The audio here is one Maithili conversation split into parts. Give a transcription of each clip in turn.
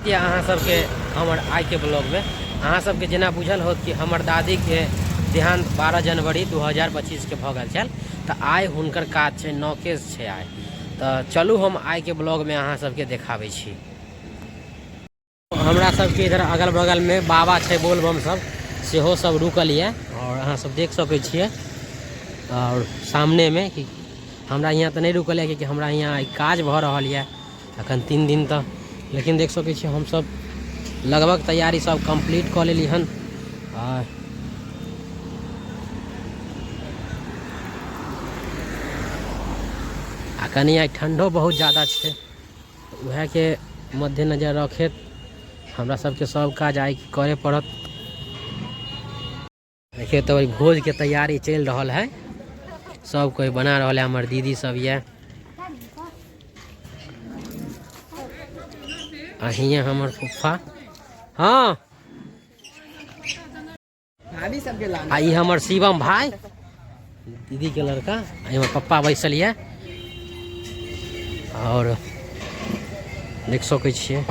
यऽ अहाँ सबके हमर आइके ब्लॉगमे। अहाँ सबके जेना बुझल होत कि हमर दादीके देहांत 12 जनवरी 2025 के भऽ गेल छल, तऽ आइ हुनकर काज छै, नौकेश छै आइ। तऽ चलू हम आइके ब्लॉगमे अहाँ सबके देखाबै छी। हमरा सबके इधर अगल बगलमे बाबा छै, बोलबम सब सेहो सब रुकल यऽ और अहाँ सब देख सकै छियै। और सामनेमे कि हमरा यहाँ तऽ नहि रुकल यऽ, कियाकि हमरा यहाँ आइ काज भऽ रहल यऽ अखन 3 दिन तऽ, लेकिन देख सकै छियै हमसब लगभग तैयारी सब कम्प्लीट कऽ लेली हन। आ कनि आइ ठंडो बहुत ज्यादा छै, उएहके मद्देनजर रखैत हमरा सबके सब काज आइ करे पड़त। देखियौ तऽ भोजके तैयारी चलि रहल है, सब कोइ बना रहल है, हमर दीदी सब यऽ आ हियाँ हमर फुफा। हाँ आ ई हमर शिवम भाई दीदी के लड़का, आ हमर पप्पा बैसल यऽ और देख सकै छियै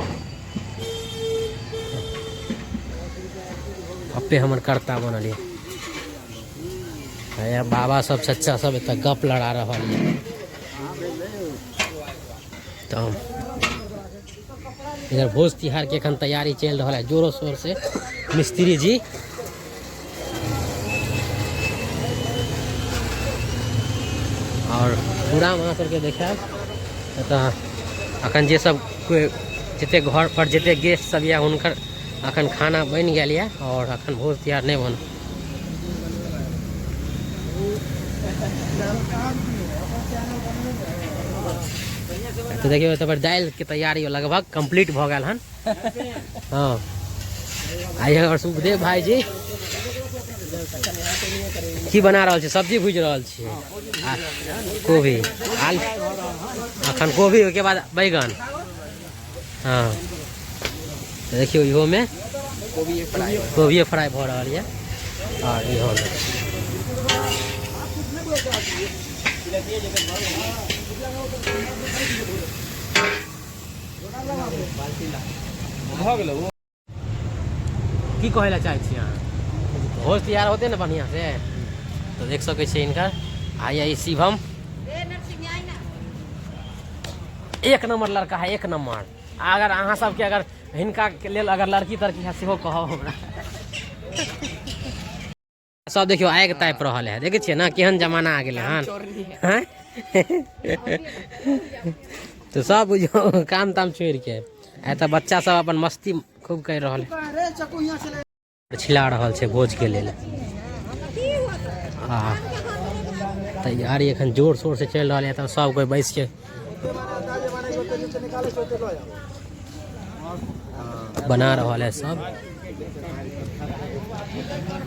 पप्पे हमर कर्ता बनल यऽ। बाबा सब चचा सब एतऽ गप लड़ा रहल यऽ। तऽ इधर भोज तिहार के एखन तैयारी चलि रहल है जोरो शोर से। मिस्त्री जी और पूरा अहाँ सबके देखायब। तऽ अखन जे सब कोइ जते घर पर जते गेस्ट सब यऽ हुनकर अखन खाना बनि गेल यऽ और अखन भोज तिहार नहि बनल। तऽ देखियौ एतऽ पर दालि के तैयारी लगभग कम्प्लीट भऽ गेल हन। हाँ आइ हमर सुखदेव भाईजी की बना रहल छी? सब्जी भुजि रहल छी, आ कोबी आलू, अखन कोबी ओहिके बाद बैगन। हाँ तऽ देखियौ इहोमे कोबिए फ्राई भऽ रहल यऽ और इहोमे। की कहै लए चाहै छी अहाँ? भोज तैयार होतै ने बढ़िआँ से? तऽ देख सकै छियै हिनकर आ ई शिवम एक नंबर लड़का है, एक नंबर। अगर अहाँ सबके अगर हिनका के लेल अगर लड़की तड़की है सेहो कहब हमरा। सब देखियौ आगि तापि रहल है, देखै छियै ने केहन जमाना आ गेलै हन। हैं? तऽ सब बुझियौ काम ताम छोड़ि के एतऽ बच्चा सब अपन मस्ती खूब करि रहल है, छिला रहल छै भोज के लेल। आ तैयारी एखन जोर शोर से चलि रहल है। तऽ सब कोइ बैस के बना रहल है सब।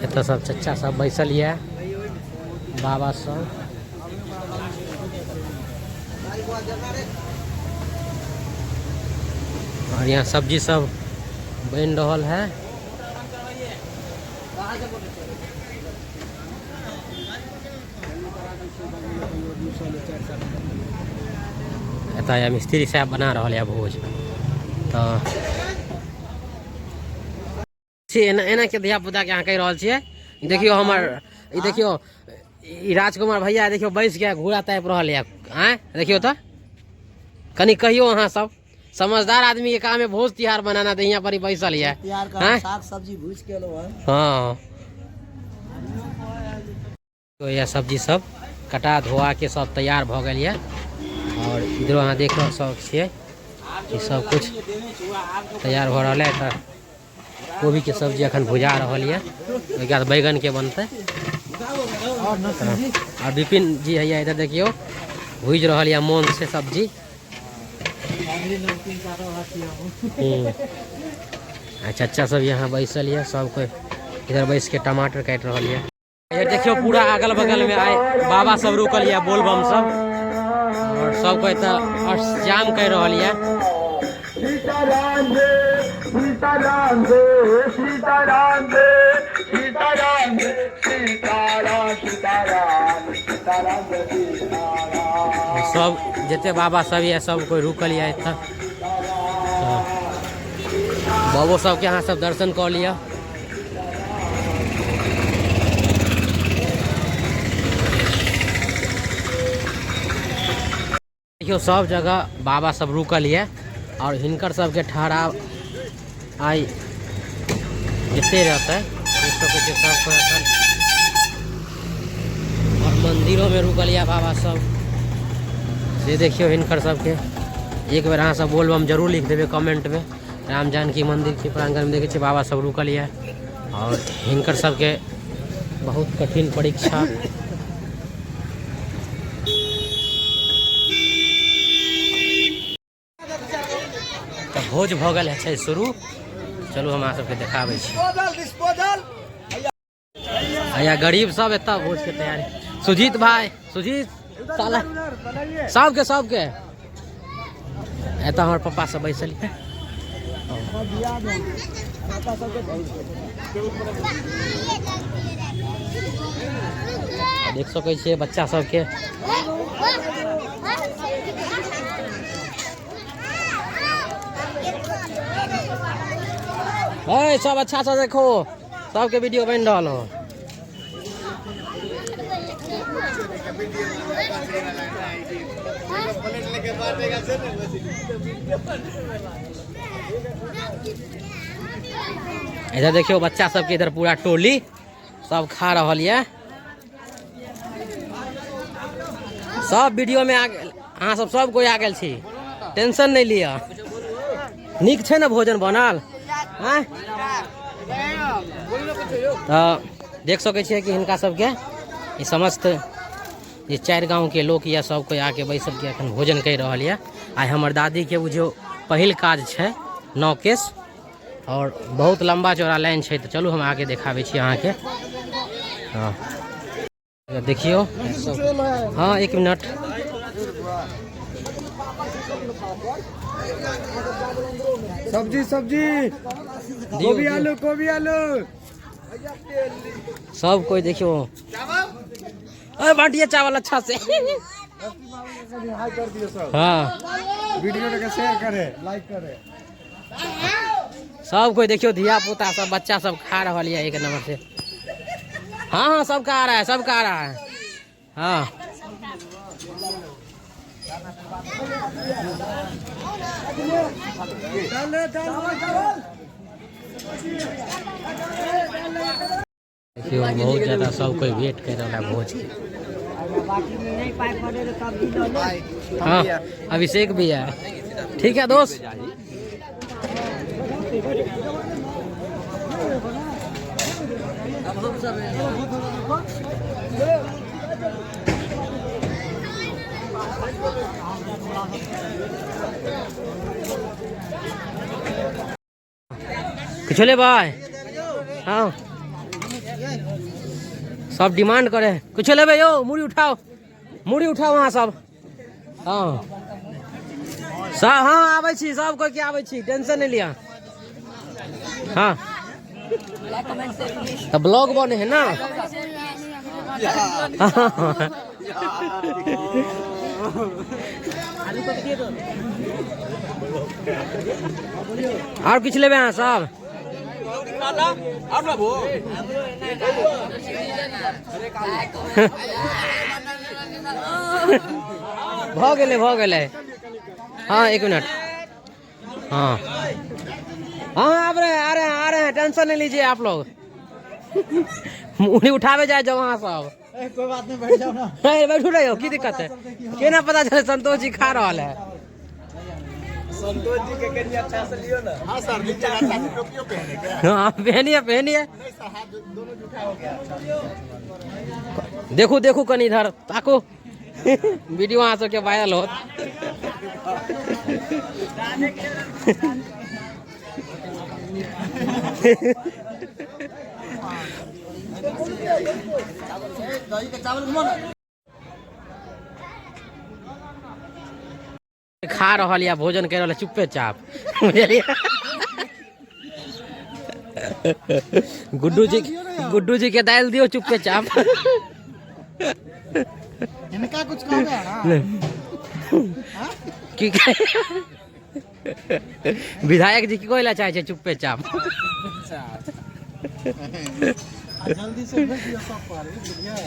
एतऽ सब चचा सब बैसल यऽ, बाबा सब। और यहाँ सब्जी सब बनि रहल है। एतऽ मिस्त्री साहब बना रहल यऽ भोज। तऽ एना एना के धिया पुता के अहाँ कहि रहल छियै? देखियौ हमर ई देखियौ ई राजकुमार भैया देखियौ बैस के घोड़ा तापि रहल यऽ। आँय देखियौ तऽ कनि कहियौ अहाँ सब समझदार आदमी के काम है भोज तिहार बनाना, तऽ यहाँ पर ही बैसल यऽ। आँय? साग सब्जी भूज के एलहुँ हन। हाँ तो यह सब्जी सब कटा धोआ के सब तैयार भऽ गेल यऽ। और इधरो अहाँ देख रहल सब छियै कि सब कुछ तैयार भऽ रहल है। तऽ कोबी के सब्जी अखन भुजा रहल यऽ, ओहिके बाद बैगन के बनतै। और विपिन जी हैया इधर देखियौ भुजि रहल यऽ मोन से सब्जी। आ चचा सब यहाँ बैसल यऽ, सब कोइ इधर बैस के टमाटर काटि रहल यऽ। इधर देखियौ पूरा अगल बगल में आइ बाबा सब रुकल यऽ, बोलबम सब, और सब कोइ तऽ अष्टजाम कर रहल यऽ। सीताराम जय सीताराम जय सीताराम जय सीताराम जय सीताराम सीताराम सीताराम जय सीताराम। सब जते बाबा सब यऽ सब कोइ रुकल यऽ एतऽ। बाबो सबके अहाँ सब दर्शन कऽ लिअ। देखियौ सब जगह बाबा सब रुकल यऽ और हिनकर सबके ठहराव आइ एते रहतै। देख सकै छियै सब कोइ एखन और मंदिरो में रुकल यऽ बाबा सब। से देखियौ हिनकर सबके एक बेर अहाँ सब बोलबम जरूर लिख देबै कमेंट में। राम जानकी मंदिर के प्रांगण में देखै छियै बाबा सब रुकल यऽ और हिनकर सबके बहुत कठिन परीक्षा। तऽ भोज भऽ गेल छै शुरू। चलू हम अहाँ सबके देखाबै छी। आया गरीब सब एतऽ भोज के तैयारी। सुजीत भाई, सुजीत साला सबके सबके एतऽ हमर पप्पा सब बैसल छै। देख सकै छियै बच्चा सबके। ए सब अच्छा से देखो, सबके वीडियो बन रहल हो। इधर देखियो बच्चा सबके इधर पूरा टोली सब खा रहल ये। सब वीडियो में आ गेल, अहाँ सब सब कोई आ गेल छी, टेंशन नहीं लिअ। नीक छै ने भोजन बनल? आँय? तऽ देख सकै छियै कि हिनका सबके ई समस्त जे चारि गाँवके लोक यऽ सब कोई आके बैसल के एखन भोजन करि रहल यऽ। आइ हमर दादीके बुझियौ पहिल काज छै नौकेश और बहुत लम्बा चौड़ा लाइन छै। तऽ चलू हम आके देखाबै छी अहाँके। हँ देखियौ सब। हाँ एक मिनट। सब्जी सब्जी दियौ, गोभी दियौ। आलू गोभी आलू सब कोई देखियो। अरे बांटिए चावल अच्छा से। हाई कर दियो सब। हाँ वीडियो के शेयर करे, लाइक करे। सब कोई देखियो धिया पुता सब बच्चा सब खा रहल ये एक नंबर से। हाँ हाँ सबका आ रहा है, सबका आ रहा है। हाँ देखियो बहुत ज्यादा सब कोई वेट कर रहा है भोज के। हाँ अभिषेक भी है। ठीक है दोस्त। किछो लेबै? हाँ सब डिमांड करे किछो लेबै यौ? मुड़ी उठाओ, मुड़ी उठाओ अहाँ सब। हाँ सब, हाँ आबै छी, सब कोई के आबै छी, टेंशन नहीं लिया। हाँ तो ब्लॉग बने है ना। और किछु लेबै अहाँ सब? भऽ गेलै, भऽ गेलै। हाँ एक मिनट। हाँ हाँ आब रहे, आ रहे हैं, आ रहे हैं, टेंशन नहीं लीजिए आप लोग। मुड़ी उठावे जाए जाओ अहाँ सब। कोई बात नहीं, बैठ जाओ ना। अरे, बैठू रहो, की दिक्कत है? केना पता चले संतोष जी खा रहा है? संतोष जी के करिए अच्छा से लियो ना। हाँ सर, नीचे अच्छा से टोपियो पहने क्या? हाँ पहनिए, पहनिए। नहीं सर, हाथ दोनों झूठा हो गया। देखो देखो कनी इधर ताको, वीडियो अहाँ सबके वायरल होत। खा रहल या भोजन कर रहल चुप्पे चाप, बुझलियै? गुड्डू जी, गुड्डू जी के दालि दियौ चुप्पे चाप। इनका कुछ काम है ना? की कहै? विधायक जी की कहै लए चाहै छै? चुप्पे चाप। जल्दी से भेज दियौ सब पर, बुझलियै?